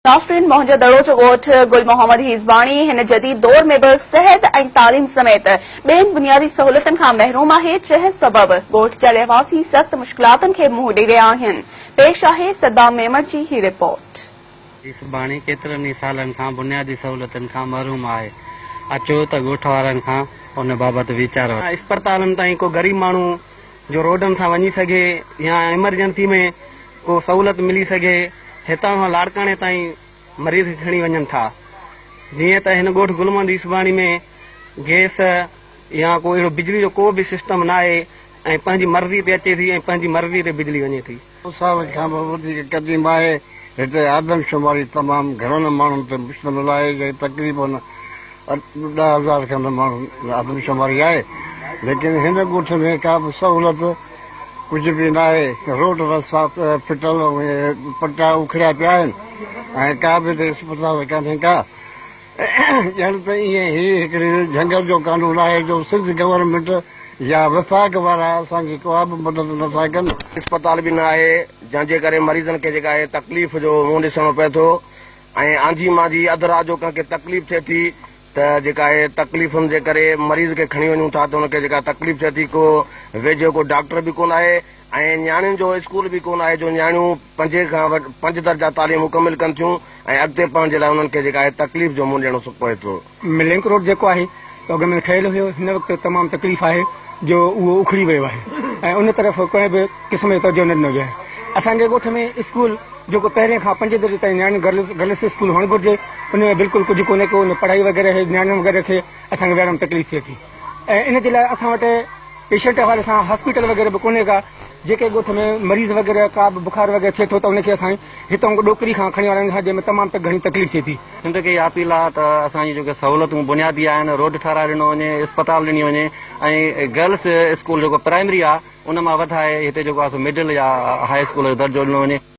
ناظرين موهنجو دڙو جو ڳوٺ گل محمد هيزباڻي هن جديد دور ۾ به صحت ۽ تعليم سميت ٻين بنيادي سهولتن کان محروم آهي جنهن سبب ڳوٺ جا رهواسي سخت مشڪلاتن کي منهن ڏئي رهيا آهن پيش آهي صدام ميمڻ جي هي رپورٽ. هيسباڻي ڪيترن ئي سالن کان بنيادي سهولتن کان محروم آهي اچو ته ڳوٺ وارن کان ان بابت ويچار وٺون. اسپتالن تائين ڪو غريب ماڻهو جو روڊن سان وڃي سگهي يا ايمرجنسي ۾ ڪو سهولت ملي سگهي، هتان کان لاڙڪاڻي تائين مريض کي کڻي وڃن ٿا. جيئن ته هن ڳوٺ گل محمد يوسفاڻي ۾ گئس يا ڪو اهڙو بجلي جو ڪو به سسٽم ناهي ۽ پنهنجي مرضي تي اچي ٿي ۽ پنهنجي مرضي تي بجلي وڃي ٿي. سو سال کان به وڌيڪ قديم آهي. هتي آدمشماري تمام گهڻن ماڻهن تي مشتمل آهي جيڪي تقريباً 10,000 کن ماڻهن آدمشماري آهي ليڪن هن ڳوٺ ۾ ڪا به سهولت ڪجهه به ناهي، روڊ رستا ڦٽل ۽ پٽا اکڙيا پيا آهن ۽ ڪا به هتي اسپتال ڪانهي ڪا. ڄڻ ته ائين هي هڪڙي جهنگل جو قانون آهي جو سنڌ گورنمينٽ يا وفاق وارا اسان جي ڪا به مدد نٿا ڪن. اسپتال به نه آهي جنهن جي ڪري مريضن کي جيڪا آهي تڪليف جو منهن ڏسڻو پئي ٿو ۽ آنڌي مانڌي اڌ رات جو ڪنهن کي تڪليف ٿئي ٿي ته جيڪا آهي تڪليفن جي ڪري مريض کي کڻي وڃون ٿا ته ان کي جيڪا تڪليف ٿئي ٿي ڪو ويجهو ڪو ڊاڪٽر به ڪونه آهي ۽ نياڻين جو اسڪول به ڪونه آهي جو نياڻيون پنجين کان پنج درجا تعليم مڪمل ڪن ٿيون ۽ اڳتي پڙهڻ جي لاء انهن کي جيڪا آهي تڪليف جو منهن ڏيڻو پوي ٿو. لنڪ روڊ جيڪو آهي اڳ ۾ ٺهيل هيو هن وقت تمام تڪليف آهي جو اهو اکڙي ويو آهي ۽ ان طرف ڪنهن به قسم جو توجهه نه ڏنو ويو آهي اسان جي ڳوٺ ۾ اسڪول جيڪو پهرين کان پنجين درجي تائين نياڻين گرلس اسڪول هئڻ گهرجي ان ۾ بلڪل ڪجهه ڪونهي ڪو نه پڙهائي وغيره نياڻين وغيره کي اسان کي ويهارڻ ۾ تڪليف ٿئي ٿي ۽ ان جي لاء اسان وٽ پيشنٽ حوالي سان هاسپيٽل وغيره به ڪونهي ڪا جيڪي ڳوٺ ۾ مريض وغيره ڪا به بخار وغيره ٿئي ٿو ته ان کي اسان هتان ڏوڪري کان کڻي وڃڻ کان جنهن ۾ تمام گهڻي تڪليف ٿئي ٿي. سنڌ کي اها اپيل آهي ته اسان جون جيڪي سهولتون بنيادي آهن روڊ ٺهرائي ڏنو وڃي اسپتال ڏني وڃي ۽ گرلس اسڪول جيڪو پرائمري آهي ان مان وڌائي هتي جيڪو آهي سو مڊل يا هاء اسڪول جو درجو ڏنو وڃي.